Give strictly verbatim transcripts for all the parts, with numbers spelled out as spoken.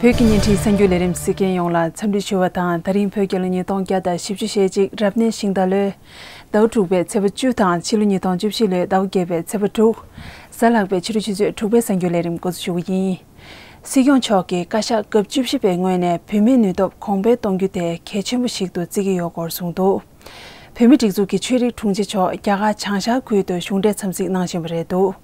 བོད་ཀྱི་བརྙན་འཕྲིན་གསར་འགྱུར་ལས་རིམ་གཟིགས་མཁན་ཡོངས་ལ་འཚམས་འདྲི་ཞུ་བ་དང་། ད་རིང་བོད་རྒྱལ་ལོ་ཉིས་སྟོང་བརྒྱ་དང་བཞི་བཅུ་ཞེ་གཅིག་རབ་གནས་ཤིང་རྟ་ལོའི་ཟླ་བ་དྲུག་པའི་ཚེས་པ་བཅུ་དང་ཕྱི་ལོ་ཉིས་སྟོང་བཅུ་བཞི་ལོའི་ཟླ་བ་བརྒྱད་པའི་ཚེས་པ་དྲུག་གཟའ་ལྷག་པའི་ཕྱི་དྲོ་ཆུ་ཚོད་དྲུག་པའི་གསར་འགྱུར་ལས་རིམ་འགོ་འཛུགས་ཞུ་གི་ཡིན། སྲིད་སྐྱོང་མཆོག་གིས་བཀའ་ཤག་སྐབས་བཅུ་བཞི་པའི་ངོས་ནས་བུད་མེད་ནུས་སྟོབས་གོང་འཕེལ་གཏོང་རྒྱུ་དེ་གལ་ཆེན་པོ་ཞིག་ཏུ་བརྩི་གི་ཡོད་སྐོར་གསུངས་འདུག་བོད་མིའི་སྒྲིག་འཛུགས་ཀྱི་ཆོས་རིག་དྲུང་ཆེ་མཆོག་རྒྱ་གར་བྱང་ཤར་ཁུལ་དུ་གཞུང་འབྲེལ་འཚམས་གཟིགས་གནང་བཞིན་པ་རེད་འདུག་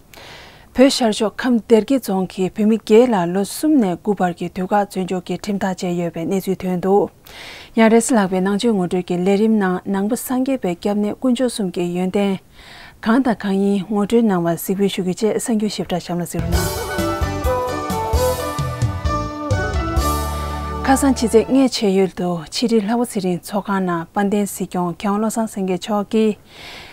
བོད་ཤར་ཕྱོགས་ཁམས་སྡེ་དགེ་རྫོང་གི་བུད་མེད་བརྒྱད་ལ་ལོ་གསུམ་ནས་དགུ་བར་གྱི་དུས་བཀག་བཙོན་འཇུག་གི་ཁྲིམས་ཐག་བཅད་ཡོད་པའི་གནས་ཚུལ་ཐོན་འདུག་ཡང་རེས་གཟའ་ལྷག་པའི་ནང་ཆོས་ངོ་སྤྲོད་ཀྱི་ལས་རིམ་ནང་ནང་པ་སངས་རྒྱས་པའི་སྐྱབས་གནས་དཀོན་མཆོག་གསུམ་གྱི་ཡོན་ཏན་གང་དང་གང་ཡིན་ངོ་སྤྲོད་གནང་བར་གཟིགས་འབུལ་ཞུ་རྒྱུ་བཅས་གསར་འགྱུར་ཞིབ་ཕྲ་གཤམ་ལ་གཟིགས་རོགས་གནང་། ཁ་སང་ཕྱི་ཚེས་ལྔའི་ཕྱེད་ཡོལ་དུ་ཕྱི་དྲིལ་ལྷ་བ་ཚེ་རིང་ཚོགས་ཁང་ནང་དཔལ་ལྡན་སྲིད་སྐྱོང་མཁས་དབང་བློ་བཟང་སེང་གེ་མཆོག་གིས།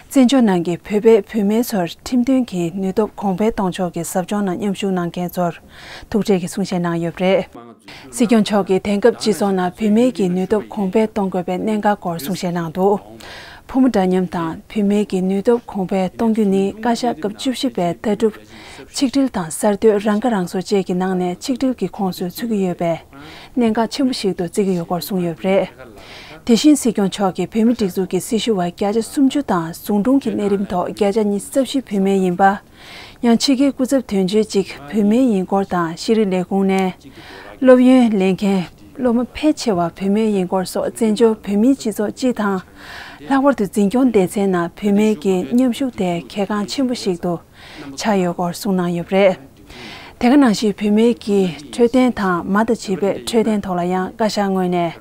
བཙན་བྱོལ་ནང་གི་བོད་པའི་བུད་མེད་ཚོར་ཁྲིམས་མཐུན་གྱི་ནུས་སྟོབས་གོང་འཕེལ་གཏོང་ཕྱོགས་ཀྱི་ཟབ་སྦྱོང་ནང་མཉམ་ཞུགས་གནང་མཁན་ཚོར་ཐུག་འཕྲད་ཀྱི་གསུང་བཤད་གནང་ཡོད་པ་རེད། སྲིད་སྐྱོང་མཆོག་གིས་དེང་སྐབས་སྤྱི་ཚོགས་ནང་བུད་མེད་ཀྱི་ནུས་སྟོབས་གོང་འཕེལ་གཏོང་དགོས་པའི་གནད་འགག་སྐོར་གསུང་བཤད་གནང་འདུག་ཕོ་མོ་འདྲ་མཉམ་དང་བུད་མེད་ཀྱི་ནུས་སྟོབས་གོང་འཕེལ་གཏོང་རྒྱུ་ནི་བཀའ་ཤག་སྐབས་བཅུ་བཞི་པའི་ལྟ་གྲུབ་ཆིག་སྒྲིལ་དང་གསར་གཏོད་རང་ཁ་རང་གསོ་བཅས་ཀྱི་ནང་ནས་ཆིག་སྒྲིལ་གྱི་ཁོངས་སུ་ཚུད་ཀྱི་ཡོད་པས། གནད་འགག་ཆེན་པོ་ཞིག་ཏུ་བརྩི་གི་ཡོད་སྐོར་གསུངས་ཡོད་པ་རེད། དེ་བཞིན་སྲིད་སྐྱོང་མཆོག་གིས་བོད་མིའི་སྒྲིག་འཛུགས་ཀྱི་སྲི་ཞུ་བ་བརྒྱ་ཆ་སུམ་ཅུ་དང་ཟུང་དྲུང་གི་གནས་རིམ་ཐོག་བརྒྱ་ཆ་ཉི་ཤུ་རྩ་བཞི་བུད་མེད་ཡིན་པ། ཡང་ཕྱི་རྒྱལ་སྐུ་ཚབ་དོན་གཅོད་ཅིག་བུད་མེད་ཡིན་སྐོར་དང་ཤེས་རིག་ལས་ཁུངས་ནས་སློབ་ཡོན་ལེན་མཁན་སློབ་མ་ཕལ་ཆེ་བ་བུད་མེད་ཡིན་སྐོར་སོགས་བཙན་བྱོལ་བོད་མིའི་སྤྱི་ཚོགས་སྤྱི་དང་། ལྷག་པར་དུ་འཛིན་སྐྱོང་སྡེ་ཚན་ནང་བུད་མེད་ཀྱི་མཉམ་ཞུགས་དེ་གལ་འགངས་ཆེན་པོ་ཞིག་ཏུ་ཆགས་ཡོད་སྐོར་གསུངས་གནང་ཡོད་པ་རེད། དེ་ག་ནང་བཞིན་བུད་མེད་ཀྱི་འཕྲོད་བསྟེན་དང་མ་དང་བྱིས་པའི་འཕྲོད་བསྟེན་ཐོག་ལ་ཡང་བཀའ་ཤག་ངོས་ནས་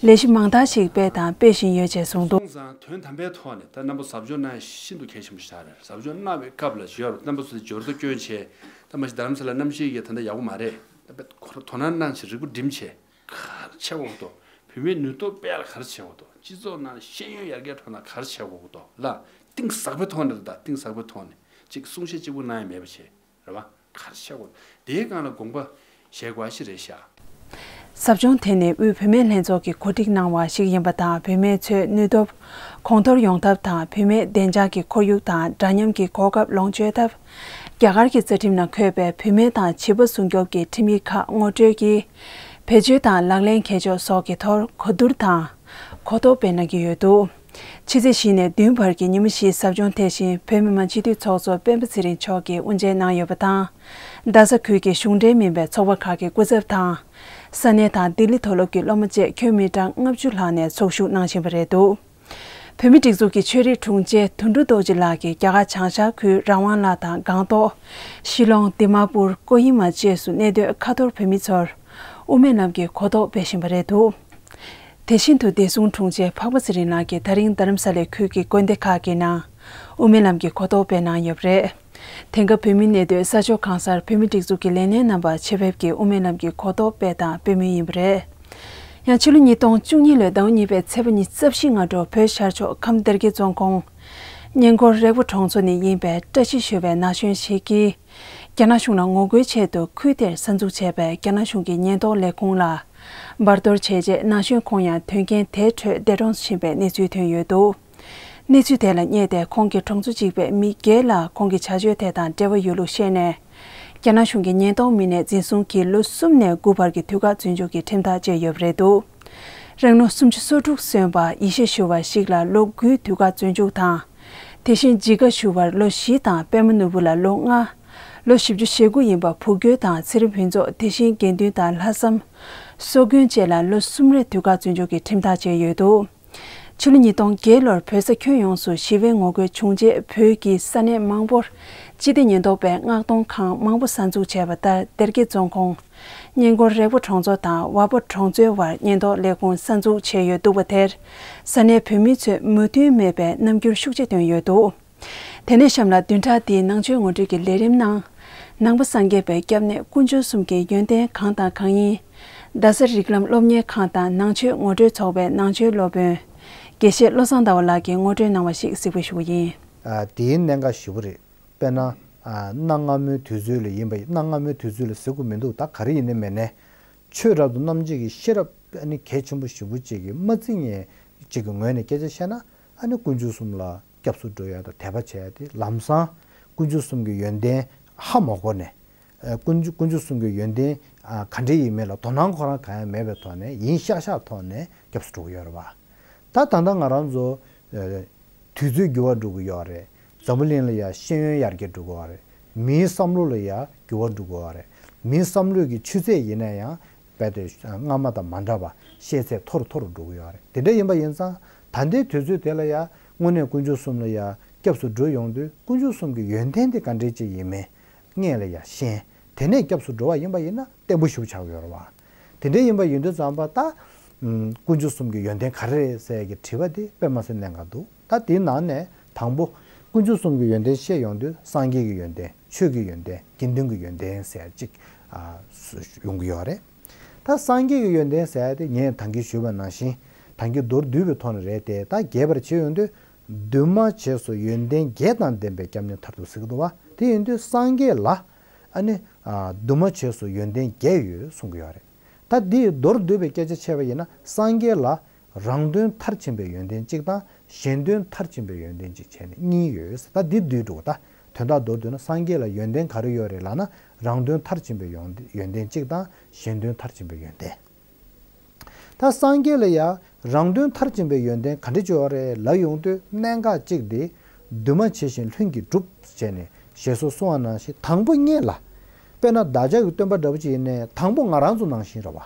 ལས་གཞི་མང་དག་ཞིག་སྤེལ་དང་སྤེལ་བཞིན་ཡོད་ཅེས་གསུངས་འདུག་སོང་ཙང་དོན་དམ་པའི་ཐོག་ནས་ད་རྣམ་པ་ཟབ་སྦྱོང་གནང་ཤིན་ཏུ་གལ་ཆེན་པོ་ཞིག་རེད། ཟབ་སྦྱོང་གནང་བའི་སྐབས་ལ་ཞུ་ཡ་རོགས་རྣམ་པ་ཚོ་འབྱོར་ཐོ་སྐྱོན་བྱས། ད་མ་གཞི་རྡ་རམ་ས་ལ་གནམ་གཤིས་ཀྱི་ད་ལྟ་ཡག་པོ་མ་རེད། ད་དཔེ་ཁོ་རང་དོ་སྣང་གནང་བྱས་རིག་པ་སྒྲིམ་བྱས། ག་རེ་བྱེད་དགོས་འདུག་བུད་མེད་ནུས་སྟོབས་སྤེལ་ལ་ག་རེ་བྱེད་དགོས་འདུག་སྤྱི་ཚོགས་ནང་ཤེས་ཡོན་ཡར་རྒྱས་འགྲོ་ན་ག་རེ་བྱེད་དགོས་འདུག་ལ། གཏིང་ཟབ་པའི་ཐོག་ནས་རེད། ད་གཏིང་ཟབ་པའི་ཐོག་ནས་ཅིག་གསུང་བཤད་གཅིག་པུ་གནང་ཡ་མེད་པ་བྱས། རེད་བ། ག་རེ་བྱེད་དགོས། དེའི་སྒང་ལ་དགོངས་པ་བཞེས་དགོས་ཞིག་རེད་ཤག་ཟབ་སྦྱོང་དེ་ནི་དབུས་བུད་མེད་ལྷན་ཚོགས་ཀྱིས་གོ་སྒྲིག་གནང་བ་ཞིག་ཡིན་པ་དང་། བུད་མེད་ཚོའི་ནུས་སྟོབས་གོང་མཐོར་ཡོང་ཐབས་དང་། བུད་མེད་བདེ་འཇགས་ཀྱི་ཁོར་ཡུག་དང་འདྲ་མཉམ་གྱི་གོ་སྐབས་ལོངས་སྤྱོད་ཐབས། རྒྱ་གར་གྱི་རྩ་ཁྲིམས་ནང་འཁོད་པའི་བུད་མེད་དང་བྱིས་པ་སྲུང་སྐྱོབ་ཀྱི་ཁྲིམས་ཡིག་ཁག་ངོ་སྤྲོད་ཀྱིས་བེད་སྤྱོད་དང་ལག་ལེན་འཁེལ་ཕྱོགས་སོགས་ཀྱི་ཐོག་གོ་བསྡུར་དང་གོ་རྟོགས་སྤེལ་གནང་གི་ཡོད་འདུག་ཕྱི་ཚེས་བཞི་ནས་བདུན་བར་གྱི་ཉི་མ་བཞིའི་ཟབ་སྦྱོང་དེ་བཞིན་བོད་མི་མང་སྤྱི་འཐུས་ཚོགས་གཙོ་སྤེན་པ་ཚེ་རིང་མཆོག་གིས་དབུ་འབྱེད་གནང་ཡོད་པ་དང་། རྡ་ས་ཁུལ་གྱི་གཞུང་འབྲེལ་མིན་པའི་ཚོགས་པ་ཁག་གི་སྐུ་ཚབ་དང་། ས་གནས་དང་ལྡི་ལི་མཐོ་སློབ་ཀྱི་སློབ་མ་བཅས་ཁྱོན་མི་གྲངས་ལྔ་བཅུ་ལྷག་ནས་ཚོགས་ཞུགས་གནང་བཞིན་པ་རེད་འདུག་བོད་མིའི་སྒྲིག་འཛུགས་ཀྱི་ཆོས་རིག་དྲུང་ཆེ་དོན་གྲུབ་རྡོ་རྗེ་ལགས་ཀྱིས་རྒྱ་གར་བྱང་ཤར་ཁུལ་རང་དབང་གླིང་དང་སྒང་ཏོག་ཤི་ལོང་། དི་མ་པུར། ཀོ་ཧི་མ་བཅས་སུ་གནས་སྡོད་ཁ་ཐོར་བོད་མི་ཚོར་དབུ་མའི་ལམ་གྱི་གོ་རྟོགས་སྤེལ་བཞིན་པ་རེད་འདུག་དེ་བཞིན་དུ་བདེ་སྲུང་དྲུང་ཆེ་འཕགས་པ་ཚེ་རིང་ལགས་ཀྱིས་ད་རིང་རྡ་རམ་ས་ལའི་ཁུལ་གྱི་དགོན་སྡེ་ཁག་གི་ནང་དབུ་མའི་ལམ་གྱི་གོ་རྟོགས་སྤེལ་གནང་ཡོད་པ་རེད། དེང་སྐབས་བོད་མི་གནས་སྡོད་ས་ཕྱོགས་གང་སར་བོད་མིའི་སྒྲིག་འཛུགས་ཀྱི་ལས་སྣེ་རྣམ་པ་ཆེད་ཕེབས་ཀྱིས་དབུ་མའི་ལམ་གྱི་གོ་རྟོགས་སྤེལ་དང་སྤེལ་མུས་ཡིན་པ་རེད། ཡང་ཕྱི་ལོ་ཉིས་སྟོང་བཅུ་གཉིས་ལོའི་ཟླ་བ་གཉིས་པའི་ཚེས་པ་ཉི་ཤུ་རྩ་བཞི་སྔ་དྲོ་བོད་ཤར་ཕྱོགས་ཁམས་སྡེ་དགེ་རྫོང་ཁོངས་སྙན་སྐོར་རེག་པ་གྲོང་ཚོ་ནས་ཡིན་པའི་བཀྲ་ཤིས་ཞུ་བའི་ན་གཞོན་ཞིག་གིས། རྒྱ་ནག་གཞུང་ལ་ངོ་རྒོལ་ཆེད་དུ་ཁུལ་དེར་གསར་འཛུགས་བྱས་པའི་རྒྱ་ནག་གཞུང་གི་ཉེན་རྟོག་ལས་ཁུངས་ལ་འབར་གཏོར་བྱས་རྗེས། ན་གཞོན་ཁོང་ཡང་དོན་རྐྱེན་དེའི་ཁྲོད་འདས་གྲོངས་ཕྱིན་པའི་གནས་ཚུལ་ཐོན་ཡོད་འདུག་གནས་ཚུལ་དེ་ལ་བསྙད་དེ་ཁོང་གི་གྲོང་ཚོ་གཅིག་པའི་མི་བརྒྱད་ལ་ཁོང་གི་བྱ་སྤྱོད་དེ་དང་འབྲེལ་བ་ཡོད་ལུགས་བཤད་ནས། རྒྱ་ནག་གཞུང་གི་ཉེན་རྟོག་མི་སྣས་འཛིན་བཟུང་གིས་ལོ་གསུམ་ནས་དགུ་བར་གྱི་དུས་བཀག་བཙོན་འཇུག་གི་ཁྲིམས་ཐག་བཅད་ཡོད་པ་རེད་འདུག་རང་ལོ་སུམ་ཅུ་སོ་དྲུག་སོན་པ་ཡེ་ཤེས་ཞུ་བ་ཞིག་ལ་ལོ་དགུའི་དུས་བཀག་བཙོན་འཇུག་དང་། དེ་བཞིན་འཇིགས་དགའ་ཞུ་བར་ལོ་བཞི་དང་པད་མ་ནོར་བུ་ལ་ལོ་ལྔ། ལོ་བཞི་བཅུ་ཞེ་དགུ་ཡིན་པ་བུ་རྒྱུད་དང་ཚེ་རིང་ཕུན་ཚོགས། དེ་བཞིན་དགེ་འདུན་དང་ལྷག་བསམ། སོག་དགོན་བཅས་ལ་ལོ་གསུམ་རེ་དུས་བཀག་བཙོན་འཇུག་གི་ཁྲིམས་ཐག་བཅད་ཡོད་འདུག་ཕྱི་ལོ་ཉིས་སྟོང་བརྒྱད་ལོར་བོད་ས་ཁྱོན་ཡོངས་སུ་ཞི་བའི་ངོ་རྒོལ་བྱུང་རྗེས། བོད་ཀྱི་ས་གནས་མང་པོར་སྤྱི་བདེ་ཉེན་རྟོག་པས་མངགས་གཏོང་ཁང་མང་པོ་གསར་འཛུགས་བྱས་པ་ལྟར། སྡེ་དགེ་རྫོང་ཁོངས་སྙན་སྐོར་རེག་པ་གྲོང་ཚོ་དང་ཝ་པོ་གྲོང་ཚོའི་བར་ཉེན་རྟོག་ལས་ཁུངས་གསར་འཛུགས་བྱས་ཡོད་འདུག་པ་དེར་ས་གནས་བོད་མི་ཚོས་མོས་མཐུན་མེད་པའི་རྣམ་འགྱུར་ཤུགས་ཆེ་བཏོན་ཡོད་འདུག་དེ་ནས་གཤམ་ལ་བདུན་ཕྲག་འདིའི་ནང་ཆོས་ངོ་སྤྲོད་ཀྱི་ལས་རིམ་ནང་། ནང་པ་སངས་རྒྱས་པའི་སྐྱབས་གནས་དཀོན་མཆོག་གསུམ་གྱི་ཡོན་ཏན་གང་དང་གང་ཡིན། རྡ་ས་རིགས་ལམ་སློབ་གཉེར་ཁང་དང་ནང་ཆོས་ངོ་སྤྲོད་ཚོགས་པའི་ནང་ཆོས་སློབ་དཔོན་དགེ་བཤེས་བློ་བཟང་ཟླ་བ་ལགས་ཀྱིས་ངོ་སྤྲོད་གནང་བ་ཞིག་གཟིགས་འབུལ་ཞུ་གི་ཡིན། ཨ། དེའི་གནད་འགག་ཞེ་པོ་རེད། དཔེར་ན། ཨ། གནའ་སྔ་མོའི་དུས་ཚོད་ལ་ཡིན་པ་ཡིན། གནའ་སྔ་མོའི་དུས་ཚོད་ལ་ཟེར་དགོས་མི་འདུག་ད་ག་རེ་ཡིན་ནའི་མིན་ནའི། ཆོས་རབ་ཏུ་རྣམ་འབྱེད་ཀྱི་ཤེས་རབ་ཨ་ནི་གལ་ཆེན་པོ་ཞེ་པོ་ཅིག་གིས་མ་བརྩི་མཁན་ཅིག་གི་ངོས་ནས་སྐད་ཆ་བཤད་ན། ཨ་ནི་དཀོན་མཆོག་གསུམ་ལ་སྐྱབས་སུ་འགྲོ་ཡ་དང་དད་པ་བྱེད་ཡ་དེ་ལམ་སང་དཀོན་མཆོག་གསུམ་གྱི་ཡོན་ཏན་ཧ་མ་གོ་ནས། ཨ་དཀོན་མཆོག་དཀོན་མཆོག་གསུམ་གྱི་ཡོན་ཏན་ཨ་ག་འདྲ་ཡིན་མིན་ལ་དོ་སྣང་ཁོ་རང་གང་ཡང་མེད་པའི་ཐོག་ནས་ཡིན་ཤག་ཤག་ཐོག་ནས་སྐྱབས་སུ་འགྲོ་གི་ཡོད་རེད་བ། ད་ད་ལྟ་ང་རང་ཚོ་ཨ་དུས་ཚོད་འགྱུར་བ་འགྲོ་གི་ཡོད་རེད། འཛམ་བུ་གླིང་ལ་ཡང་ཤེས་ཡོན་ཡར་རྒྱས་འགྲོ་གི་ཡོད་རེད། མིའི་བསམ་བློ་ལ་ཡང་འགྱུར་བ་འགྲོ་གི་ཡོད་རེད། མིའི་བསམ་བློའི་གི་ཆུ་ཚད་ཡིན་ན་ཡང་རྦད་དེ་སྔ་མ་དང་མ་འདྲ་བ་ཤེས་ཚད་མཐོ་རུ་མཐོ་རུ་འགྲོ་གི་ཡོད་རེད། དེ་འདྲ་ཡིན་པ་ཡིན་ཙང་ད་ལྟའི་དུས་ཚོད་དེ་ལ་ཡང་དངོས་གནས་དཀོན་མཆོག་གསུམ་ལ་ཡང་སྐྱབས་སུ་འགྲོ་ཡོང་དུས་དཀོན་མཆོག་གསུམ་གྱི་ཡོན་ཏན་དེ་ག་འདྲས་ཅིག་ཡིན་མིན་སྔོན་ལ་ཡང་ཤེས། དེ་ནས་སྐྱབས་སུ་འགྲོ་བ་ཡིན་པ་ཡིན་ན་བརྟན་པོ་ཞེ་པོ་ཆགས་ཀྱི་ཡོད་རེད་བ། དེ་འདྲ་ཡིན་པ་ཡིན་དུས་ཙམ་པ་ད་ཨུམ་དཀོན་མཆོག་གསུམ་གྱི་ཡོན་ཏན་ག་རེ་རེད་ཟེར་གྱི་དྲི་བ་དེ་དཔེ་མ་སྲིད་གནད་འགག་འདུག་ད་དེའི་ནང་ནས་དང་པོ་དཀོན་མཆོག་གསུམ་གྱི་ཡོན་ཏན་བཤད་ཡོང་དུས་སངས་རྒྱས་ཀྱི་ཡོན་ཏན། ཆོས་ཀྱི་ཡོན་ཏན། དགེ་འདུན་གྱི་ཡོན་ཏན་ཟེར་གཅིག་ཨ་ཡོང་གི་ཡོད་རེད། ད་སངས་རྒྱས་ཀྱི་ཡོན་ཏན་ཟེར་ཡ་དེ་ངས་ད་གིན་ཞུས་པ་ནང་བཞིན་ད་གིན་མདོར་བསྡུས་པའི་ཐོག་ནས་རེད་དེ། ད་རྒྱས་པར་བྱས་ཡོང་དུས་འདུས་མ་བྱས་སུ་ཡོན་ཏན་བརྒྱད་དང་ལྡན་པའི་སྐྱབས་གནས་མཐར་ཐུག་ཟེར་གྱི་འདུག་བ། དེ་ཡིན་དུས་སངས་རྒྱས་ལ་ཨ་ནི་ཨ་འདུས་མ་བྱས་སུ་ཡོན་ཏན་བརྒྱད་ཡོད་གསུང་གི་ཡོད་རེད། ད་འདི་མདོར་བསྡུས་པའི་སྐད་ཆ་འཆད་པ་ཡིན་ན་སངས་རྒྱས་ལ་རང་དོན་མཐར་ཕྱིན་པའི་ཡོན་ཏན་གཅིག་དང་གཞན་དོན་མཐར་ཕྱིན་པའི་ཡོན་ཏན་གཅིག་བྱས་ནས་གཉིས་ཡོད། ད་འདི་བསྡུས་འགྲོ། ད་དོན་དག་མདོར་བསྡུས་ན་སངས་རྒྱས་ལ་ཡོན་ཏན་ག་རེ་ཡོད་རེད་ལབ་ན་རང་དོན་མཐར་ཕྱིན་པའི་ཡོན་ཡོན་ཏན་གཅིག་དང་གཞན་དོན་མཐར་ཕྱིན་པའི་ཡོན་ཏན། ད་སངས་རྒྱས་ལ་ཡང་རང་དོན་མཐར་ཕྱིན་པའི་ཡོན་ཏན་ག་འདྲ་ཅིག་ཡོད་རེད་ལབ་ཡོང་དུས་གནད་འགག་གཅིག་དེ་འདུས་མ་བྱས་ཤིང་ལྷུན་གྱིས་གྲུབ་ཅེས་ནས་ཞེས་སོགས་གསུངས་པ་ནང་བཞིན་དང་པོ་ཉིད་ལ་དཔེར་ན་བདག་ཅག་གི་སྟོན་པ་འདྲ་པོ་ཅིག་ཡིན་ནའི་དང་པོ་ང་རང་ཚོ་ནང་བཞིན་རེད་བ།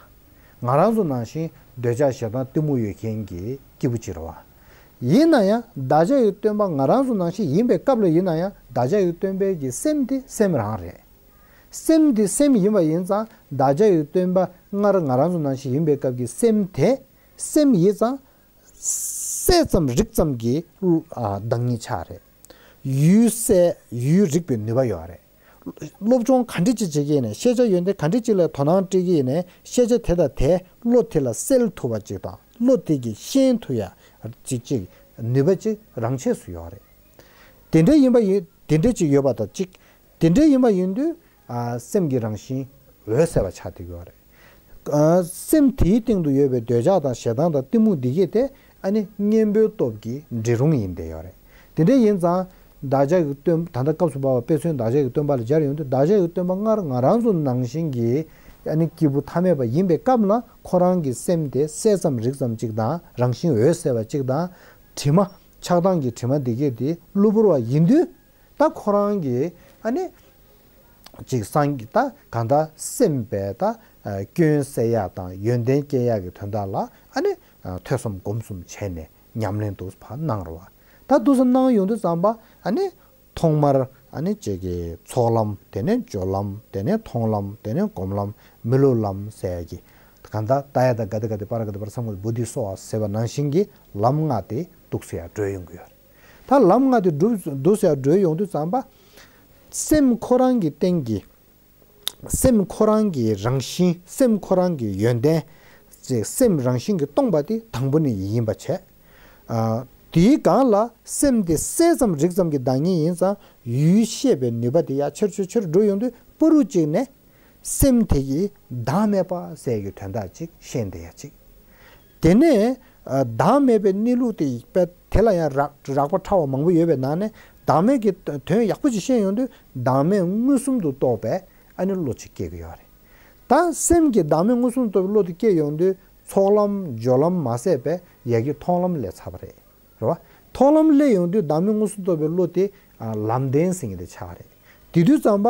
ང་རང་ཚོ་ནང་བཞིན་འདོད་ཆགས་ཞེ་སྡང་གཏི་མུག་ཡོད་མཁན་གྱི་སྐྱེས་བུ་ཅིག་རེད་བ། ཡིན་ན་ཡང་བདག་ཅག་གི་སྟོན་པ་ང་རང་ཚོ་ནང་བཞིན་ཡིན་པའི་སྐབས་ལ་ཡིན་ན་ཡང་བདག་ཅག་གི་སྟོན་པའི་གི་སེམས་དེ་སེམས་རང་རེད། སེམས་དེ་སེམས་ཡིན་པ་ཡིན་ཙང་བདག་ཅག་གི་སྟོན་པ་སྔར་ང་རང་ཚོ་ནང་བཞིན་ཡིན་པའི་སྐབས་ཀྱི་སེམས་དེ་སེམས་ཡིན་ཙང་གསལ་ཙམ་རིག་ཙམ་གྱི་ཨ་བདག་ཉིད་ཆགས་རེད། ཡུལ་གསལ་ཡུལ་རིག་པའི་ནུས་པ་ཡོད་རེད། སློབ་སྦྱོང་ག་འདྲ་ཅིག་བྱེད་ཀྱི་ཡིན་ནའི་ཤེས་བྱ་ཡོན་ཏན་ག་འདྲ་ཅིག་ལ་དོ་སྣང་སྤྲད་ཀྱི་ཡིན་ནའི་ཤེས་བྱ་དེ་དང་དེ་བློ་དེ་ལ་གསལ་ཐུབ་པ་ཅིག་དང་བློ་དེ་གིས་ཤེས་ཐུབ་ཡ་ཅིག་ཅིག་ནུས་པ་ཅིག་རང་ཆས་སུ་ཡོད་རེད། དེ་འདྲ་ཡིན་པ་ཡིན། དེ་འདྲ་ཅིག་ཡོད་པ་དང་གཅིག་དེ་འདྲ་ཡིན་པ་ཡིན་དུས་ཨ་སེམས་ཀྱི་རང་བཞིན་འོད་གསལ་བ་ཆགས་བསྡད་ཀྱི་ཡོད་རེད། ཨ་སེམས་དེའི་སྟེང་དུ་ཡོད་པའི་འདོད་ཆགས་དང་ཞེ་སྡང་དང་གཏི་མུག་འདི་གས་དེ་ཨ་ནི་གཉེན་པོའི་སྟོབས་ཀྱིས་འདྲེ་རུང་ཡིན་བསྡད་ཡོད་རེད། དེ་འདྲ་ཡིན་ཙང་བདག་ཅག་གི་སྟོན་ད་ལྟ་སྐབས་སུ་བབས་པ་དཔེ་མཚོན་བདག་ཅག་གི་སྟོན་པ་ལ་སྦྱར་ཡོང་དུས་བདག་ཅག་གི་སྟོན་པ་སྔར་ང་རང་ཚོ་ནང་བཞིན་གྱི་ཨ་ནི་སྐྱེས་བུ་ཐ་མལ་པ་ཡིན་པའི་སྐབས་ལ་ཁོ་རང་གི་སེམས་དེ་གསལ་ཙམ་རིག་ཙམ་གཅིག་དང་རང་བཞིན་འོད་གསལ་བ་གཅིག་དང་དྲི་མ་ཆགས་སྡང་གི་དྲི་མ་འདི་གས་དེ་གློ་བུར་བ་ཡིན་དུས། ད་ཁོ་རང་གིས་ཨ་ནི་ཅིག་སངས་ད་གང་ལྟར་སེམས་པའི་ད་སྐྱོན་སེལ་ཡག་དང་ཡོན་ཏན་སྐྱེ་ཡག་གི་དོན་དག་ལ་ཨ་ནི་ཐོས་བསམ་སྒོམ་གསུམ་བྱས་ནས་ཉམས་ལེན་འདུག་ཕར་གནང་རོགས། ད་འདུག་སེ་གནང་ཡོང་དུས་ཙམ་པ་ཨ་ནི་ཐོག་མར་ཨ་ནི་ཅིག་གི་ཚོགས་ལམ། དེ་ནས་སྦྱོར་ལམ། དེ་ནས་མཐོང་ལམ། དེ་ནས་སྒོམ་ལམ། མི་སློབ་ལམ་ཟེར་གྱི་གང་ལྟར་ཏདྱ་ཐཱ་ག་ཏེ་ག་ཏེ་པཱ་ར་ག་ཏེ་པཱ་ར་སཾ་ག་ཏེ་བོ་དྷི་སྭཱ་ཧཱ་ཟེར་བ་ནང་བཞིན་གྱི་ལམ་ལྔ་དེ་འདུག་སེ་ཡར་བགྲོད་ཡོང་གི་ཡོད་རེད། ད་ལམ་ལྔ་དེ་འགྲུབ་འདུག་སེ་བགྲོད་ཡོང་དུས་ཙམ་པ། སེམས་ཁོ་རང་གི་སྟེང་གི། སེམས་ཁོ་རང་གི་རང་བཞིན། སེམས་ཁོ་རང་གི་ཡོན་ཏན། ཅེས་སེམས་རང་བཞིན་གྱིས་སྟོང་པ་དེ་དང་པོ་ནས་ཡིན་པ་བྱས། ཨ། དེའི་སྒང་ལ་སེམས་དེ་གསལ་ཙམ་རིག་ཙམ་གྱི་བདག་ཉིད་ཡིན་ཙང་ཡུལ་ཤེས་པའི་ནུས་པ་དེ་ཡར་ཆེར་ཆེར་ཆེར་འགྲོ་ཡོང་དུས་པུ་རུ་གཅིག་ནས། སེམས་དེ་ཡིས་བདག་མེད་པ་ཟེར་གྱི་དོན་དག་ཅིག་ཤེས་བསྡད་ཡ་ཅིག་དེ་ནས་ཨ་བདག་མེད་པའི་གནས་ལུགས་དེ་དཔེ་དེ་ལ་ཡང་རགས་རགས་པ་ཕྲ་བ་མང་པོ་ཡོད་པའི་ནང་ནས་བདག་མེད་ཀྱི་དོན་ཡག་པོ་ཅིག་ཤེས་ཡོང་དུས་བདག་མེད་མངོན་སུམ་དུ་རྟོགས་པའི་ཨ་ནི་བློ་ཅིག་སྐྱེ་གི་ཡོད་རེད། ད་སེམས་ཀྱིས་བདག་མེད་མངོན་སུམ་དུ་རྟོགས་པའི་བློ་དེ་སྐྱེ་ཡོང་དུས་ཚོགས་ལམ་སྦྱོར་ལམ་མ་ཟད་པའི་ཡ་གི་མཐོང་ལམ་སླེབས་ཚར་བ་རེད། རེད་བ། མཐོང་ལམ་སླེབས་ཡོང་དུས་བདག་མེད་མངོན་སུམ་རྟོགས་པའི་བློ་དེ་ཨ་ལམ་བདེན་ཟེར་མཁན་དེ་ཆགས་པ་རེད། དེ་དུས་ཙམ་པ་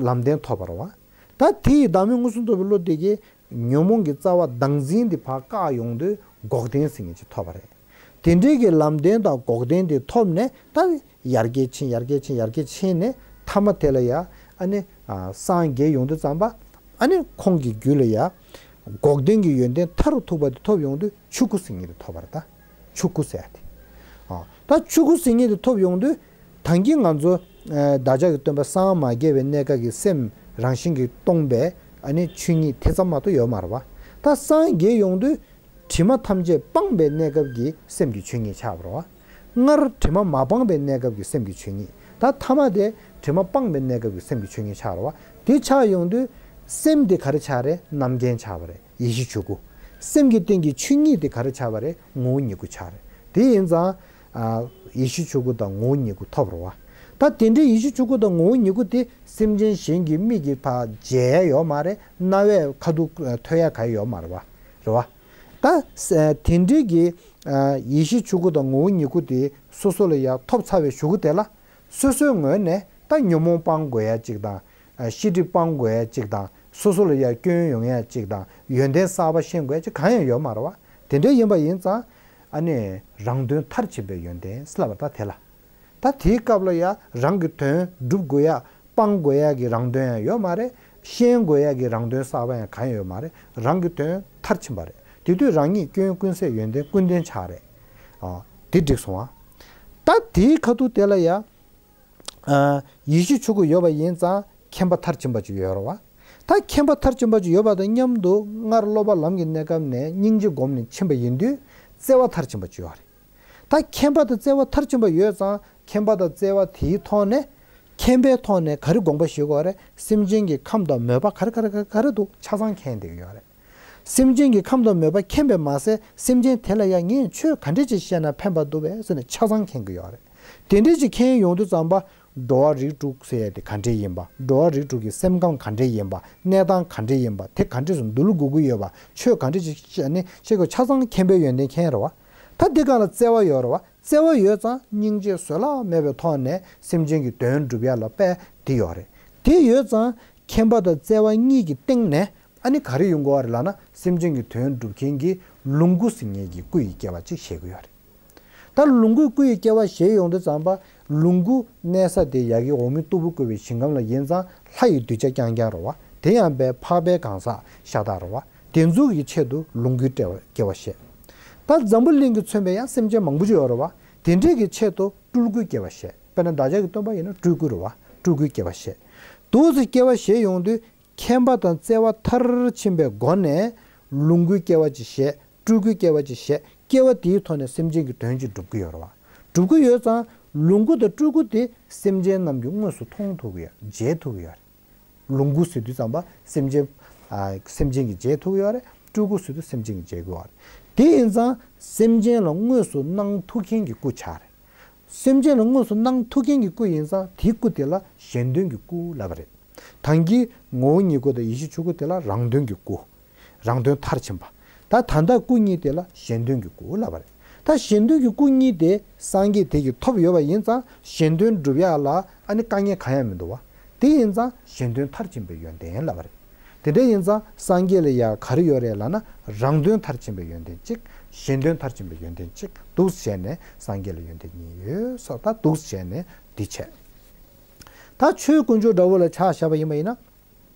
ལམ་བདེན་ཐོབ་པ་རེད་བ། ད་དེ་ཡི་བདག་མེད་མངོན་སུམ་རྟོགས་པའི་བློ་དེ་གིས་ཉོན་མོངས་ཀྱི་རྩ་བ་བདག་འཛིན་དེ་ཕར་བཀག་ཡོང་དུས་འགོག་བདེན་ཟེར་མཁན་ཅིག་ཐོབ་པ་རེད། དེ་འདྲའི་གི་ལམ་བདེན་དང་འགོག་བདེན་དེ་ཐོབ་ནས་ད་ཡར་རྒྱས་ཕྱིན་ཡར་རྒྱས་ཕྱིན་ཡར་རྒྱས་ཕྱིན་ནས་ཐ་མ་དེ་ལ་ཡ་ཨ་ནི་ཨ་སངས་རྒྱས་ཡོང་དུས་ཙམ་པ་ཨ་ནི་ཁོང་གི་རྒྱུད་ལ་ཡ་འགོག་བདེན་གྱི་ཡོན་ཏན་མཐར་ཐུག་པ་དེ་ཐོབ་ཡོང་དུས་ཆོས་སྐུ་ཟེར་མཁན་དེ་ཐོབ་པ་རེད་ད། ཆོས་སྐུ་ཟེར་ཡ་དེ། ཨ་ད་ཆོས་སྐུ་ཟེར་མཁན་དེ་ཐོབ་ཡོང་དུས་ད་གིན་ང་ཚོ་ཨ་བདག་ཅག་གི་སྟོན་པ་སངས་མ་རྒྱས་པའི་གནས་སྐབས་ཀྱི་སེམས་རང་བཞིན་གྱིས་སྟོང་པའི་ཨ་ནི་ཆོས་ཉིད་དེ་ཙམ་མ་གཏོགས་ཡོད་མ་རེད་བ། ད་སངས་རྒྱས་ཡོང་དུས་དྲི་མ་ཐམས་ཅད་སྤངས་པའི་གནས་སྐབས་ཀྱི་སེམས་ཀྱི་ཆོས་ཉིད་ཆགས་པ་རེད་བ། སྔར་དྲི་མ་མ་སྤངས་པའི་གནས་སྐབས་ཀྱི་སེམས་ཀྱི་ཆོས་ཉིད། ད་ཐ་མ་དེ་དྲི་མ་སྤངས་པའི་གནས་སྐབས་ཀྱི་སེམས་ཀྱི་ཆོས་ཉིད་ཆགས་རེད་བ། དེ་ཆགས་ཡོང་དུས་སེམས་དེ་ག་རེ་ཆགས་རེད། རྣམ་མཁྱེན་ཆགས་པ་རེད། ཡེ་ཤེས་ཆོས་སྐུ། སེམས་ཀྱི་སྟེང་གི་ཆོས་ཉིད་དེ་ག་རེ་ཆགས་པ་རེད། ངོ་བོ་ཉིད་སྐུ་ཆགས་རེད། དེ་ཡིན་ཙང་ཨ་ཡེ་ཤེས་ཆོས་སྐུ་དང་ངོ་བོ་ཉིད་སྐུ་ཐོབ་རེད་བ། ད་དེ་འདྲའི་ཡེ་ཤེས་ཆོས་སྐུ་དང་ངོ་བོ་ཉིད་སྐུ་དེ་སེམས་ཅན་གཞན་གྱི་མིག་གིས་ཕར་མཇལ་ཡ་ཡོད་མ་རེད། རྣ་བས་ཁ་ཐུག་ཐོས་ཡ་ག་ཡོད་མ་རེད་བ། རེད་བ། ད་དེ་འདྲའི་གི་ཡེ་ཤེས་ཆོས་སྐུ་དང་ངོ་བོ་ཉིད་སྐུ་དེ་སོ་སོ་ལ་ཡ་ཐོབ་ཚར་བའི་གཞུག་གུ་དེ་ལ། སོ་སོའི་ངོས་ནས་ད་ཉོན་མོངས་སྤང་དགོས་ཡ་གཅིག་དང་། ཤེས་སྒྲིབ་སྤང་དགོས་ཡ་གཅིག་དང་། སོ་སོ་ལ་ཡ་སྐྱོན་ཡོང་ཡ་གཅིག་དང་། ཡོན་ཏན་གསར་པ་ཤེས་དགོས་ཡ་གཅིག་གང་ཡང་ཡོད་མ་རེད་བ། དེ་འདྲ་ཡིན་པ་ཡིན་ཙང་། ཨ་ནི་རང་དོན་མཐར་ཕྱིན་པའི་ཡོན་ཏན་ཟེར་ལབ་པ་ད་དེ་ལ། ད་དེའི་སྐབས་ལ་ཡ་རང་གི་དོན་སྒྲུབ་དགོས་ཡ། སྤང་དགོས་ཡ་གི་རང་དོན་ཡང་ཡོད་མ་རེད། ཤེས་དགོས་ཡ་གི་རང་དོན་གསར་པ་ཡང་གང་ཡང་ཡོད་མ་རེད། རང་གི་དོན་མཐར་ཕྱིན་པ་རེད། དེ་དུས་རང་ཉིད་སྐྱོན་ཀུན་ཟད་ཡོན་ཏན་ཀུན་ལྡན་ཆགས་རེད། ཨ། དེ་འགྲིག་སོང་ཨ། ད་དེའི་ཁ་ཐུག་དེ་ལ་ཡ། ཨ། ཡེ་ཤེས་ཆོས་སྐུ་ཡོད་པ་ཡིན་ཙང་མཁྱེན་པ་མཐར་ཕྱིན་པ་ཅིག་ཡོད་རེད་བ། ད་མཁྱེན་པ་མཐར་ཕྱིན་པ་ཅིག་ཡོད་པ་དང་མཉམ་དུ་སྔར་སློབ་པ་ལམ་གྱི་གནས་སྐབས་ནས་སྙིང་རྗེ་སྒོམ་ནས་ཕྱིན་པ་ཡིན་དུས་བརྩེ་བ་མཐར་ཕྱིན་པ་ཅིག་ཡོད་རེད། ད་མཁྱེན་པ་དང་བརྩེ་བ་མཐར་ཕྱིན་པ་ཡོད་ཙང་མཁྱེན་པ་དང་བརྩེ་བ་དེའི་ཐོག་ནས། མཁྱེན་པའི་ཐོག་ནས་ག་རེ་དགོངས་པ་བཞེས་དགོས་རེད། སེམས་ཅན་གྱི་ཁམས་དང་མོས་པ་ག་རེ་ག་རེ་ག་རེ་ག་རེ་འདུག་ཆ་ཚང་མཁྱེན་བསྡད་ཀྱི་ཡོད་རེད། སེམས་ཅན་གྱི་ཁམས་དང་མོས་པ་མཁྱེན་པས་མ་ཟད་སེམས་ཅན་དེ་ལ་ཡང་ངས་ཆོས་ག་འདྲས་ཅིག་བཤད་ན་ཕན་པ་འདུག་པས་ཟེར་ནས་ཆ་ཚང་མཁྱེན་གྱི་ཡོད་རེད། དེ་འདྲས་ཅིག་མཁྱེན་ཡོང་དུས་ཙམ་པ། འགྲོ་བ་རིགས་དྲུག་ཟེར་ཡ་དེ་ག་འདྲས་ཡིན་པ། འགྲོ་བ་རིགས་དྲུག་གི་སེམས་ཁམས་ག་འདྲས་ཡིན་པ། གནས་སྟངས་ག་འདྲས་ཡིན་པ། དེ་ག་འདྲས་སུ་འདུལ་དགོས་ཀྱི་ཡོད་པ། ཆོས་ག་འདྲས་ཅིག་བཤད་ནས་བཤད་དགོས། ཆ་ཚང་མཁྱེན་པའི་ཡོན་ཏན་མཁྱེན་རེད་བ། ད་འདི་ག་ལ་བརྩེ་བ་ཡོད་རེད་བ། བརྩེ་བ་ཡོད་ཙང་སྙིང་རྗེ་བཟོད་གླགས་མེད་པའི་ཐོག་ནས་སེམས་ཅན་གྱི་དོན་སྒྲུབ་ཡ་ལ་དཔེ་དེ་ཡོད་རེད། དེ་ཡོད་ཙང་མཁྱེན་པ་དང་བརྩེ་བ་གཉིས་ཀྱི་སྟེང་ནས་ཨ་ནི་ག་རེ་ཡོང་དགོས་བ་རེད་ལབ་ན། སེམས་ཅན་གྱི་དོན་སྒྲུབ་མཁན་གྱི་ལོངས་སྐུ་ཟེར་མཁན་གྱི་སྐུ་ཡི་སྐྱེ་བ་ཅིག་བཞེས་ཀྱི་ཡོད་རེད། ད་ལོངས་སྐུའི་སྐུ་ཡི་སྐྱེ་བ་བཞེས་ཡོང་དུས་ཙམ་པ། ལོངས་སྐུ་གནས་ས་དེ་ཡ་གི་འོག་མིན་སྟུག་པོ་བསྐོར་བའི་ཞིང་ཁམས་ལ་ཡིན་ཙང་ལྷ་ཡི་གདུལ་བྱ་རྐྱང་རྐྱང་རེད་བ། དེ་ཡང་བའི་འཕགས་པའི་གང་ཟག་ཤ་སྟག་རེད་བ། དེ་ཚོ་གི་ཆེད་དུ་ལོངས་སྐུའི་སྐྱེ་བ་སྐྱེ་བ་བཞེས། ད་འཛམ་བུ་གླིང་གིས་མཚོན་པའི་ཡང་སེམས་ཅན་མང་པོ་ཅིག་ཡོད་རེད་བ། དེ་འདྲས་ཀྱི་ཆེད་དུ་སྤྲུལ་སྐུའི་སྐྱེ་བ་བཞེས། དཔེར་ན་བདག་ཅག་གི་སྟོན་པ་ཡིན་ན་སྤྲུལ་སྐུ་རེད་བ། སྤྲུལ་སྐུའི་སྐྱེ་བ་བཞེས། འདུག་སེ་སྐྱེ་བ་བཞེས་ཡོང་དུས། མཁྱེན་པ་དང་བརྩེ་བ་མཐར་ཕྱིན་པའི་སྒོ་ནས་ལོངས་སྐུའི་སྐྱེ་བ་ཅིག་བཞེས། སྤྲུལ་སྐུའི་སྐྱེ་བ་ཅིག་བཞེས། སྐྱེ་བ་དེའི་ཐོག་ནས་སེམས་ཅན་གྱི་དོན་ཅིག་སྒྲུབ་ཀྱི་ཡོད་རེད་བ། སྒྲུབ་ཀྱི་ཡོད་ཙང་ལོངས་སྐུ་དང་སྤྲུལ་སྐུ་དེ་སེམས་ཅན་རྣམས་ཀྱིས་དངོས་སུ་མཐོང་ཐུབ་ཀྱི་ཡོད། མཇལ་ཐུབ་ཀྱི་ཡོད་རེད། ལོངས་སྐུ་ཟེར་དུས་ཙམ་པ་སེམས་ཅན། ཨ། སེམས་ཅན་གྱིས་མཇལ་ཐུབ་ཀྱི་ཡོད་རེད། སྤྲུལ་སྐུ་ཟེར་དུས་སེམས་ཅན་གྱིས་མཇལ་གྱི་ཡོད་རེད། དེ་ཡིན་ཙང་སེམས་ཅན་ལ་དངོས་སུ་སྣང་ཐུབ་མཁན་གྱི་སྐུ་ཆགས་རེད། སེམས་ཅན་ལ་དངོས་སུ་སྣང་ཐུབ་མཁན་གྱི་སྐུ་ཡིན་ཙང་དེའི་སྐུ་དེ་ལ་གཞན་དོན་གྱི་སྐུ་ལབ་པ་རེད། ད་གིན་ངོ་བོ་ཉིད་སྐུ་དང་ཡེ་ཤེས་ཆོས་སྐུ་དེ་ལ་རང་དོན་གྱི་སྐུ། རང་དོན་མཐར་ཕྱིན་པ། ད་ད་ལྟ་སྐུ་གཉིས་དེ་ལ་གཞན་དོན་གྱི་སྐུ་ལབ་པ་རེད། ད་གཞན་དོན་གྱི་སྐུ་གཉིས་དེ་སངས་རྒྱས་དེ་གིས་ཐོབ་ཡོད་པ་ཡིན་ཙང་གཞན་དོན་སྒྲུབ་ཡག་ལ་ཨ་ནི་དཀའ་ངལ་གང་ཡང་མི་འདུག་བ། དེ་ཡིན་ཙང་གཞན་དོན་མཐར་ཕྱིན་པའི་ཡོན་ཏན་ལབ་པ་རེད། དེ་འདྲ་ཡིན་ཙང་སངས་རྒྱས་ལ་ཡ་ག་རེ་ཡོད་རེད་ལབ་ན། རང་དོན་མཐར་ཕྱིན་པའི་ཡོན་ཏན་གཅིག་གཞན་དོན་མཐར་ཕྱིན་པའི་ཡོན་ཏན་གཅིག་འདུག་སེ་བྱས་ནས་སངས་རྒྱས་ལ་ཡོན་ཏན་གཉིས་ཡོད་སོགས། ད་འདུག་སེ་བྱས་ནས་འདི་བྱས། ད་ཆོས་དཀོན་མཆོག་འདྲ་བོ་ལ་ཆ་བཞག་པ་ཡིན་པ་ཡིན་ན།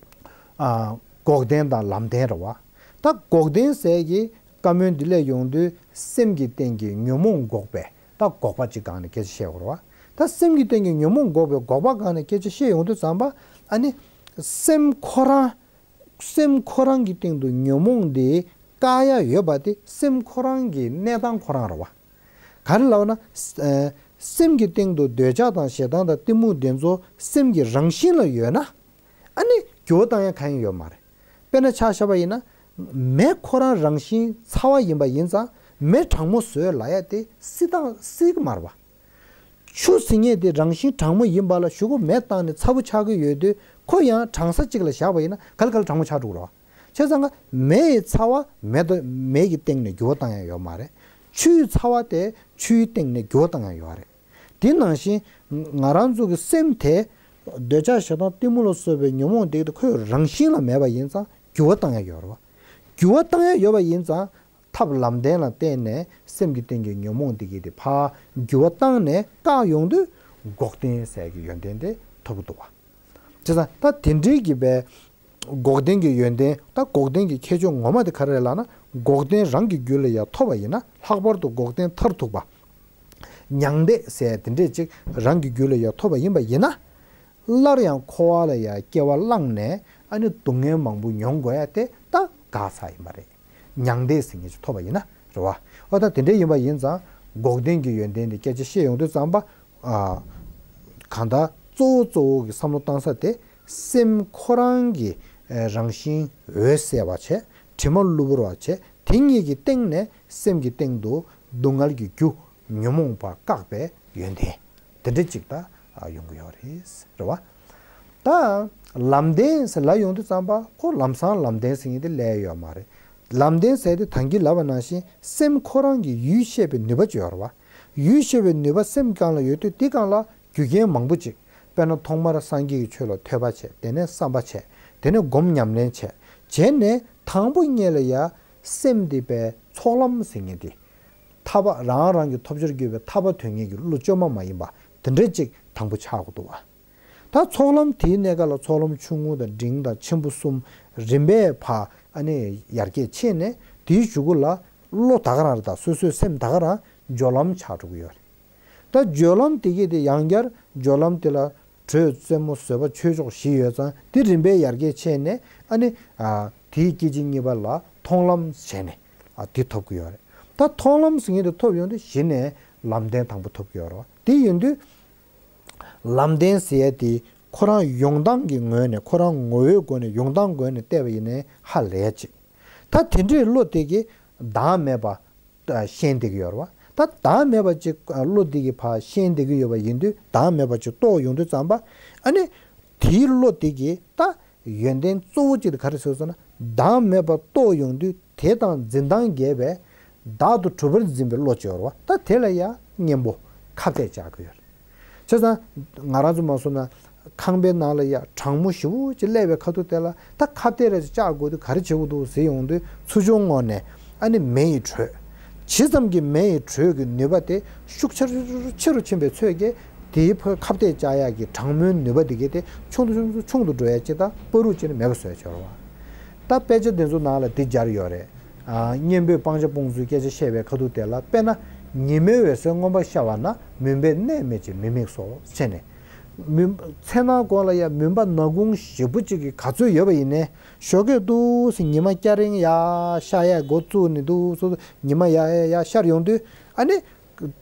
ཨ། འགོག་བདེན་དང་ལམ་བདེན་རེད་བ། ད་འགོག་བདེན་ཟེར་གྱི་བཀའ་མོལ་འདི་ལས་ཡོང་དུས་སེམས་ཀྱི་སྟེང་གི་ཉོན་མོངས་འགོག་པའི་ད་འགོག་པ་གཅིག་སྒང་ནས་སྐད་ཆ་བཤད་དགོས་རེད་བ། ད་སེམས་ཀྱི་སྟེང་གི་ཉོན་མོངས་འགོག་པའི་འགོག་པ་སྒང་ནས་སྐད་ཆ་བཤད་ཡོང་དུས་ཙམ་པ། ཨ་ནི་སེམས་ཁོ་རང་། སེམས་ཁོ་རང་གི་སྟེང་དུ་ཉོན་མོངས་འདི་བཀག་ཡ་ཡོད་པ་དེ་སེམས་ཁོ་རང་གི་གནས་སྟངས་ཁོ་རང་རེད་བ། ག་རེ་ལབ་ན། ཨ། སེམས་ཀྱི་སྟེང་དུ་འདོད་ཆགས་དང་ཞེ་སྡང་དང་གཏི་མུག་འདི་ཚོ་སེམས་ཀྱི་རང་བཞིན་ལ་ཡོད་ན། ཨ་ནི་འགྱུར་བ་བཏང་ཡ་གང་ཡང་ཡོད་མ་རེད། དཔེར་ན་ཆ་བཞག་པ་ཡིན་ན། མེ་ཁོ་རང་རང་བཞིན་ཚ་བ་ཡིན་པ་ཡིན་ཙང་མེ་གྲང་མོ་བཟོས་ལབ་ཡ་དེ་སྲིད་སྟངས་སྲིད་ཀྱི་མ་རེད་བ། ཆུ་ཟེར་མཁན་དེ་རང་བཞིན་གྲང་མོ་ཡིན་པ་ལ་གཞུག་གུ་མེ་བཏང་ནས་ཚ་པོ་ཆགས་ཀྱི་ཡོད་དུས་ཁོ་ཡང་གྲང་ས་གཅིག་ལ་བཞག་པ་ཡིན་ན་ག་ལེ་ག་ལེ་གྲང་མོ་ཆགས་འགྲོ་གི་རེད་བ། བྱས་ཙང་ཀ་མེ་ཡི་ཚ་བ་མེ་དང་མེ་གི་སྟེང་ནས་འགྱུར་བ་བཏང་ཡ་ཡོད་མ་རེད། ཆུ་ཡི་ཚ་བ་དེ་ཆུ་ཡི་སྟེང་ནས་འགྱུར་བ་བཏང་ཡ་ཡོད་རེད། དེ་ནང་བཞིན་ང་རང་ཚོ་གི་སེམས་དེ་འདོད་ཆགས་ཞེ་སྡང་གཏི་མུག་ལ་སོགས་པའི་ཉོན་མོངས་དེ་ཁོའི་རང་བཞིན་ལ་མེད་པ་ཡིན་ཙང་འགྱུར་བ་བཏང་ཡ་ཡོད་རེད་བ། འགྱུར་བ་བཏང་ཡ་ཡོད་པ་ཡིན་ཙང་ཐབས་ལམ་བདེན་ལ་བརྟེན་ནས་སེམས་ཀྱི་སྟེང་གི་ཉོན་མོངས་དེ་གི་དེ་ཕར་འགྱུར་བ་བཏང་ནས་བཀག་ཡོང་དུས་འགོག་བདེན་ཟེར་གྱི་ཡོན་ཏན་དེ་ཐོབ་ཀྱི་འདུག་བ། བྱས་ཙང་ད་དེ་འདྲའི་གི་བའི་འགོག་བདེན་གྱི་ཡོན་ཏན། ད་འགོག་བདེན་གྱི་ཁྱད་ཆོས་ངོ་མ་དེ་ག་རེ་རེད་ལབ་ན། འགོག་བདེན་རང་གི་རྒྱུད་ལ་ཡང་ཐོབ་པ་ཡིན་ན། ལྷག་པར་དུ་འགོག་བདེན་མཐར་ཐུག་པ། མྱང་འདས་ཟེར་དེ་འདྲས་ཅིག་རང་གི་རྒྱུད་ལ་ཡང་ཐོབ་པ་ཡིན་པ་ཡིན་ན། སླར་ཡང་འཁོར་བ་ལ་ཡང་སྐྱེ་བ་བླངས་ནས་ཨ་ནི་སྡུག་བསྔལ་མང་པོ་མྱོང་དགོས་ཡ་དེ་ད་འགག་ཚར་ཡིན་པ་རེད། མྱང་འདས་ཟེར་མཁན་ཅིག་ཐོབ་པ་ཡིན་ན་རེད་བ། འོ་ད་དེ་འདྲས་ཡིན་པ་ཡིན་ཙང་འགོག་བདེན་གྱི་ཡོན་ཏན་དེ་སྐད་ཆ་བཤད་ཡོང་དུས་ཙམ་པ། ཨ། གང་ལྟར་གཙོ་བོ་གཙོ་བོ་གི་བསམ་བློ་བཏང་ས་དེ་སེམས་ཁོ་རང་གི་ཨ་རང་བཞིན་འོད་གསལ་བ་བྱས། དྲི་མ་གློ་བུར་བ་བྱས། དེ་གཉིས་ཀྱི་སྟེང་ནས་སེམས་ཀྱི་སྟེང་དུ་སྡུག་བསྔལ་གྱི་རྒྱུ་ཉོན་མོངས་པ་བཀག་པའི་ཡོན་ཏན། དེ་འདྲ་ཅིག་ད་ ཨ་ཡོང་གི་ཡོད་རེད། རེད་བ། ད་ལམ་བདེན་ཟེར་ལབ་ཡོང་དུས་ཙམ་པ་ཁོ་ལམ་སང་ལམ་བདེན་ཟེར་མཁན་དེ་སླེབས་ཡོད་མ་རེད། ལམ་བདེན་ཟེར་དེ་ད་གིན་ལབ་པ་ནང་བཞིན་སེམས་ཁོ་རང་གི་ཡུལ་ཤེས་པའི་ནུས་པ་ཅིག་ཡོད་རེད་བ། ཡུལ་ཤེས་པའི་ནུས་པ་སེམས་སྒང་ལ་ཡོད་དུས་དེ་སྒང་ལ་རྒྱུ་རྐྱེན་མང་པོ་ཅིག་དཔེར་ན་ཐོག་མར་སངས་རྒྱས་ཀྱི་ཆོས་ལ་ཐོས་པ་བྱས། དེ་ནས་བསམ་པ་བྱས། དེ་ནས་སྒོམ་ཉམས་ལེན་བྱས། བྱས་ནས་དང་པོ་ཉིད་ལ་ཡ་སེམས་དེ་པའི་ཚོགས་ལམ་ཟེར་མཁན་དེ། ཐར་པ་རང་རང་གི་ཐོབ་བྱར་གྱུར་པའི་ཐར་པ་དོན་གཉེར་གྱི་བློ་བཅོས་མ་མ་ཡིན་པ་དེ་འདྲ་ཅིག་དང་པོ་ཆགས་དགོས་འདུག་བ། ད་ཚོགས་ལམ་དེའི་གནས་སྐབས་ལ་ཚོགས་ལམ་ཆུང་ངུ་དང་འབྲིང་དང་ཆེན་པོ་གསུམ་རིམ་པས་ཕར་ཨ་ནི་ཡར་རྒྱས་ཕྱིན་ནས་དེའི་གཞུག་གུ་ལ་བློ་ད་ག་རང་རེད། ད་སོ་སོའི་སེམས་ད་ག་རང་སྦྱོར་ལམ་ཆགས་འགྲོ་གི་ཡོད་རེད། ད་སྦྱོར་ལམ་དེ་གས་དེ་ཡང་བསྐྱར་སྦྱོར་ལམ་དེ་ལ་དྲོད་རྩེ་མོ་བཟོད་པ་ཆོས་མཆོག་བཞི་ཡོད་ཙང་དེ་རིམ་པས་ཡར་རྒྱས་ཕྱིན་ནས་ཨ་ནི་ཨ་དེའི་སྐད་ཅིག་གཉིས་པ་ལ་མཐོང་ལམ་བྱས་ནས་ཨ་དེ་ཐོབ་ཀྱི་ཡོད་རེད། ད་མཐོང་ལམ་ཟེར་མཁན་དེ་ཐོབ་ཡོང་དུས་གཞི་ནས་ལམ་བདེན་དང་པོ་ཐོབ་ཀྱི་ཡོད་རེད་བ། དེ་ཡིན་དུས་ལམ་བདེན་ཟེར་ཡ་དེ་ཁོ་རང་ཡོང་སྟངས་ཀྱི་ངོས་ནས་ཁོ་རང་ངོ་བོའི་སྒོ་ནས་ཡོང་སྟངས་སྒོ་ནས་བལྟས་པ་ཡིན་ནའི་ཧ་ལས་ཅིག་ད་དེ་འདྲའི་བློ་དེ་གིས་བདག་མེད་པ་ཤེས་བསྡད་ཀྱི་ཡོད་རེད་བ། ད་བདག་མེད་པ་ཅིག་བློ་དེ་གིས་ཕར་ཤེས་བསྡད་ཀྱི་ཡོད་པ་ཡིན་དུས་བདག་མེད་པ་ཅིག་རྟོགས་ཡོང་དུས་ཙམ་པ་ཨ་ནི་དེའི་བློ་དེ་གིས་ད་ཡོན་ཏན་གཙོ་བོ་གཅིག་དེ་ག་རེ་ཟེར་ཟེར་ན་བདག་མེད་པ་རྟོགས་ཡོང་དུས་དེ་དང་འཛིན་སྟངས་འགལ་བའི་བདག་ཏུ་གྲུབ་པར་འཛིན་པའི་བློ་ཅིག་ཡོད་རེད་བ། ད་དེ་ལ་ཡང་གཉེན་པོ་ཁ་གཏད་བཅག་གི་ཡོད་རེད། བྱས་ཙང་ང་རང་ཚོ་མ་སོང་ན་ཁང་པའི་ནང་ལ་ཡ་གྲང་མོ་ཞེ་པོ་ཅིག་སླེབས་པའི་ཁ་ཐུག་དེ་ལ་ད་ཁ་གཏད་རེ་ཅིག་བཅག་དགོས་དུས་ག་རེ་བྱེད་དགོས་འདུག་ཟེར་ཡོང་དུས་ཚུར་ཕྱོགས་ངོས་ནས་ཨ་ནི་མེ་ཡི་དྲོད། ཇི་ཙམ་གྱི་མེ་ཡི་དྲོད་ཀྱི་ནུས་པ་དེ་ཤུགས་ཆེ་རུ་ཆེ་རུ་ཕྱིན་པའི་ཚོད་ཀྱིས་དེའི་ཕར་ཁ་གཏད་བཅག་ཡག་གི་གྲང་མོའི་ནུས་པ་དེ་གས་དེ་ཆུང་དུ་ཆུང་དུ་ཆུང་དུ་འགྲོ་ཡ་ཅིག་དང་བར་དུ་ཅིག་ནས་མེད་པ་བཟོ་ཡ་ཅིག་ཡོད་རེད་བ། ད་དཔེ་ཆ་འདི་ཚོ་ནང་ལ་འདི་སྦྱར་ཡོད་རེད། ཨ་གཉེན་པོས་སྤང་བྱ་སྤོང་ཚུལ་སྐད་ཆ་བཤད་པའི་ཁ་ཐུག་དེ་ལ་དཔེར་ན་ཉི་མའི་འོད་ཟེར་མངོན་པར་ཤར་བ་ན་མུན་པའི་གནས་མེད་ཅིང་མི་དམིགས་སོ་ཟེར་ནས། མུན་མཚན་ནག་གོང་ལ་ཡ་མུན་པ་ནག་ཁུང་ཞེ་པོ་ཅིག་གི་ག་ཚོད་ཡོད་པ་ཡིན་ནའི་ཞོགས་ཀས་འདུག་སེ་ཉི་མ་སྐྱ་རེངས་ཡར་ཤར་ཡ་འགོ་བཙུགས་ནས་འདུག་སེ་ཉི་མ་ཡར་ཡར་ཡར་ཤར་ཡོང་དུས་ཨ་ནི།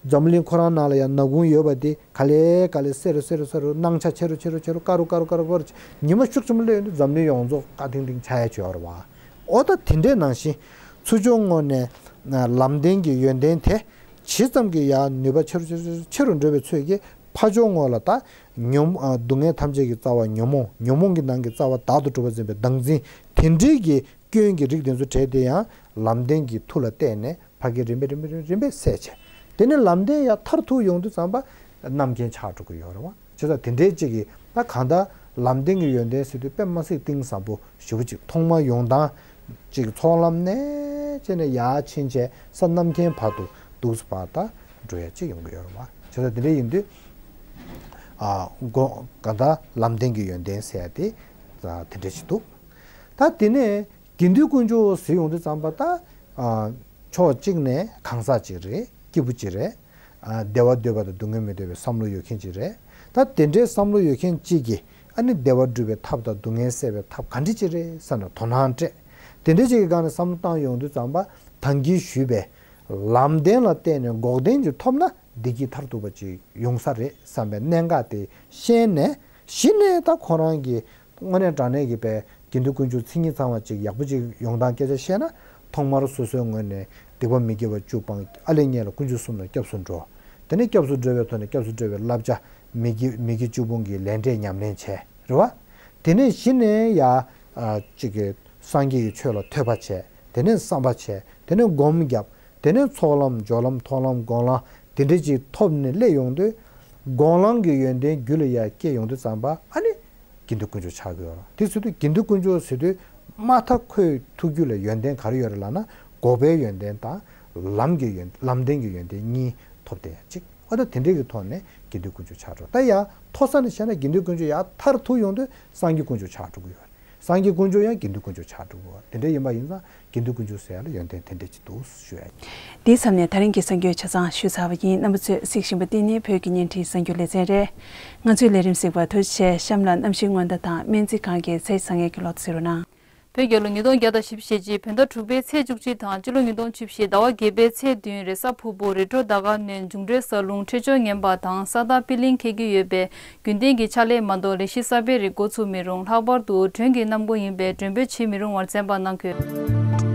འཛམ་གླིང་ཁོ་རང་ནང་ལ་ཡང་ནག་ཁུང་ཡོད་པ་དེ་ག་ལེ་ག་ལེ་སེར་རུ་སེར་རུ་སེར་རུ་སྣང་ཆ་ཆེ་རུ་ཆེ་རུ་ཆེ་རུ་དཀར་རུ་དཀར་རུ་དཀར་རུ་དཀར་རུ་ཉི་མ་ཤུགས་ཆེན་པོ་སླེབས་ཡོང་དུས་འཛམ་གླིང་ཡོངས་རྫོགས་དཀར་ཐིང་ཐིང་ཆགས་ཡ་ཅིག་ཡོད་རེད་བ། འོ་ད་དེ་འདྲའི་ནང་བཞིན་ཚུར་ཕྱོགས་ངོས་ནས་ལམ་བདེན་གྱི་ཡོན་ཏན་དེ་ཇི་ཙམ་གྱི་ཡང་ནུས་པ་ཆེ་རུ་ཆེ་རུ་ཆེ་རུ་འགྲོ་བའི་ཚོད་ཀྱིས་ཕར་ཕྱོགས་ངོས་ལ་ད་ཉོན་སྡུག་བསྔལ་ཐམས་ཅད་ཀྱི་རྩ་བ་ཉོན་མོངས། ཉོན་མོངས་ཀྱི་ནང་གི་རྩ་བ་བདག་ཏུ་གྲུབ་པར་འཛིན་པའི་བདག་འཛིན་དེ་འདྲའི་གི་སྐྱོན་གྱི་རིགས་དེ་ཚོ་བྲལ་ཏེ་ཡང་ལམ་བདེན་གྱི་མཐུ་ལ་བརྟེན་ནས། ཕ་གི་རིམ་པས་རིམ་པས་རིམ་པས་སད་བྱས། དེ་ནས་ལམ་བདེན་ཡང་མཐར་ཐུག་ཡོང་དུས་ཙམ་པ་རྣམ་མཁྱེན་ཆགས་འགྲོ་གི་ཡོད་རེད་བ། བྱས་ཙང་དེ་འདྲའི་ཅིག་གིས་ད་གང་ལྟར་ལམ་བདེན་གྱི་ཡོན་ཏན་ཟེར་དུས་དཔེ་མ་སྲིད་གཏིང་ཟབ་པོ་ཞེ་པོ་ཅིག་ཐོག་མ་ཡོང་སྟངས་ཅིག་ཚོགས་ལམ་ནས་བྱས་ནས་ཡར་ཕྱིན་བྱས་ས་རྣམ་མཁྱེན་བར་དུ་འདུག་སེ་ཕར་ད་འགྲོ་ཡ་ཅིག་ཡོང་གི་ཡོད་རེད་བ། བྱས་ཙང་དེ་འདྲ་ཡིན་དུས་ཨ་གོ་གང་ལྟར་ལམ་བདེན་གྱི་ཡོན་ཏན་ཟེར་ཡ་དེ་དེ་འདྲ་ཞིག་འདུག་ད་དེ་ནས། དགེ་འདུན་དཀོན་མཆོག་ཟེར་ཡོང་དུས་ཙམ་པ་ད། ཨ་ཕྱོགས་གཅིག་ནས་གང་ཟག་ཅིག་རེད། སྐྱེས་བུ་ཅིག་རེད། ཨ་བདེ་བ་འདོད་པ་དང་སྡུག་བསྔལ་མི་འདོད་པའི་བསམ་བློ་ཡོད་མཁན་ཅིག་རེད། ད་དེ་འདྲའི་བསམ་བློ་ཡོད་མཁན་གཅིག་གིས་ཨ་ནི་བདེ་བ་སྒྲུབ་པའི་ཐབས་དང་སྡུག་བསྔལ་སེལ་བའི་ཐབས་ག་འདྲ་ཅིག་རེད་བསམ་ནས་དོ་སྣང་སྤྲད། དེ་འདྲ་ཅིག་གི་སྒང་ནས་བསམ་བློ་བཏང་ཡོང་དུས་ཙམ་པ་ད་གིན་ཞུས་པའི་ལམ་བདེན་ལ་བརྟེན་ནས་འགོག་བདེན་ཅིག་ཐོབ་ན། བདེ་སྐྱིད་མཐར་ཐུག་པ་ཅིག་ཡོང་ས་རེད་བསམ་པའི་གནད་འགག་དེ་ཤེས་ནས་གཞི་ནས་ད་ཁོ་རང་གི་དངོས་གནས་དྲང་གནས་ཀྱི་པའི་དགེ་འདུན་དཀོན་མཆོག་མཚན་ཉིད་ཚང་བ་ཅིག་ཡག་པོ་ཅིག་ཡོང་སྟངས་སྐད་ཆ་བཤད་ན་ཐོག་མར་སོ་སོའི་ངོས་ནས་སྡིག་པ་མི་དགེ་བ་བཅུ་སྤངས། ཨ་ལས་ངན་ལ་དཀོན་མཆོག་གསུམ་ལ་སྐྱབས་སུ་འགྲོ། དེ་ནས་སྐྱབས་སུ་འགྲོ་བའི་ཐོག་ནས་སྐྱབས་སུ་འགྲོ་བའི་བསླབ་བྱ་མི་དགེ་མི་དགེ་བཅུ་སྤོང་གི་ལས་འབྲས་ཉམས་ལེན་བྱས་རེད་བ། དེ་ནས་གཞི་ནས་ཡ་ཨ་ཅིག་གི་སངས་རྒྱས་ཀྱི་ཆོས་ལ་ཐོས་པ་བྱས། དེ་ནས་བསམ་པ་བྱས། དེ་ནས་སྒོམ་བརྒྱབ། དེ་ནས་ཚོགས་ལམ་སྦྱོར་ལམ་མཐོང་ལམ་སྒོམ་ལམ་དེ་འདྲ་ཅིག་ཐོབ་ནས་སླེབས་ཡོང་དུས། སྒོམ་ལམ་གྱི་ཡོན་ཏན་རྒྱུད་ལ་ཡར་སྐྱེས་ཡོང་དུས་ཙམ་པ་ཨ་ནི་དགེ་འདུན་དཀོན་མཆོག་ཆགས་ཀྱི་ཡོད་རེད། དེ་ཟེར་དུས་དགེ་འདུན་དཀོན་མཆོག་ཟེར་དུས་མ་མཐའ་ཁོའི་ཐུགས་རྒྱུད་ལ་ཡོན་ཏན་ག་རེ་ཡོད་རེད་ལབ་ན་འགོག་པའི་ཡོན་ཏན་དང་ལམ་གྱི་ཡོན་ལམ་བདེན་གྱི་ཡོན་ཏན་གཉིས་ཐོབ་བསྡད་ཡ་གཅིག་འོ་ད་དེ་འདྲའི་གི་ཐོག་ནས་དགེ་འདུན་དཀོན་མཆོག་ཆགས་འགྲོ། ད་ཡར་མཐོ་ས་ནས་བཤད་ན་དགེ་འདུན་དཀོན་མཆོག་ཡར་མཐར་ཐུག་ཡོང་དུས་སངས་རྒྱས་དཀོན་མཆོག་ཆགས་འགྲོ་གི་ཡོད་རེད། སངས་རྒྱས་དཀོན་མཆོག་ཡང་དགེ་འདུན་དཀོན་མཆོག་ཆགས་འགྲོ་གི་ཡོད་རེད། དེ་འདྲ་ཡིན་པ་ཡིན་ཙང་དགེ་འདུན་དཀོན་མཆོག་ཟེར་ཡ་ལ་ཡོན་ཏན་དེ་འདྲ་ཅིག་འདུག་ཞུ་ཡ་ཡིན། དེའི་མཚམས་ནས་ད་རིང་གི་གསར་འགྱུར་ཆ་ཚང་ཞུས་ཚར་བ་ཡིན། རྣམ་པ་ཚོས་གཟིགས་བཞིན་པ་འདི་ནི་བོད་ཀྱི་བརྙན་འཕྲིན་གསར་འགྱུར་ལེ་ཚན་རེད། ང་ཚོའི་ལས་རིམ་གཟིགས་པར་ཐུགས་རྗེ་ཆེ། གཤམ་ལ་གནམ་གཤིས་སྔོན་བརྡ་དང་སྨན་རྩིས་ཁང་གི་ཚེས་བཟང་ངན་གྱི་ལོ་ཐོ་གཟིགས་རོགས་གནང་། བོད་རྒྱལ་ལོ་ཉིས་སྟོང་བརྒྱ་དང་བཞི་བཅུ་ཞེ་གཅིག་བོད་ཟླ་དྲུག་པའི་ཚེས་བཅུ་གཅིག་དང་སྤྱི་ལོ་ཉིས་སྟོང་བཅུ་བཞི་ཟླ་བ་བརྒྱད་པའི་ཚེས་བདུན་རེས་གཟའ་ཕུར་བུ་རི་ཁྲོད་ཟླ་དཀར་སྣོད་འབྱུང་འཕྲོད་གསར་རླུང་འཕྲོད་སྦྱོར་ངན་པ་དང་ས་བདག་པི་ལིང་འཁེལ་གྱི་ཡོད་པས་རྒྱུན་ལྡན་གྱི་ཕྱག་ལས་མ་གཏོགས་ལས་གཞི་གསར་སྤེལ་རིགས་འགོ་ཚུགས་མི་རུང་། ལྷག་པར་དུ་མགྲོན་གྱི་གནམ་སྒོ་ཡིན་པས་མགྲོན་འབོད་བྱེད་མི་རུང་བར་གསན་པ་གནང་དགོས།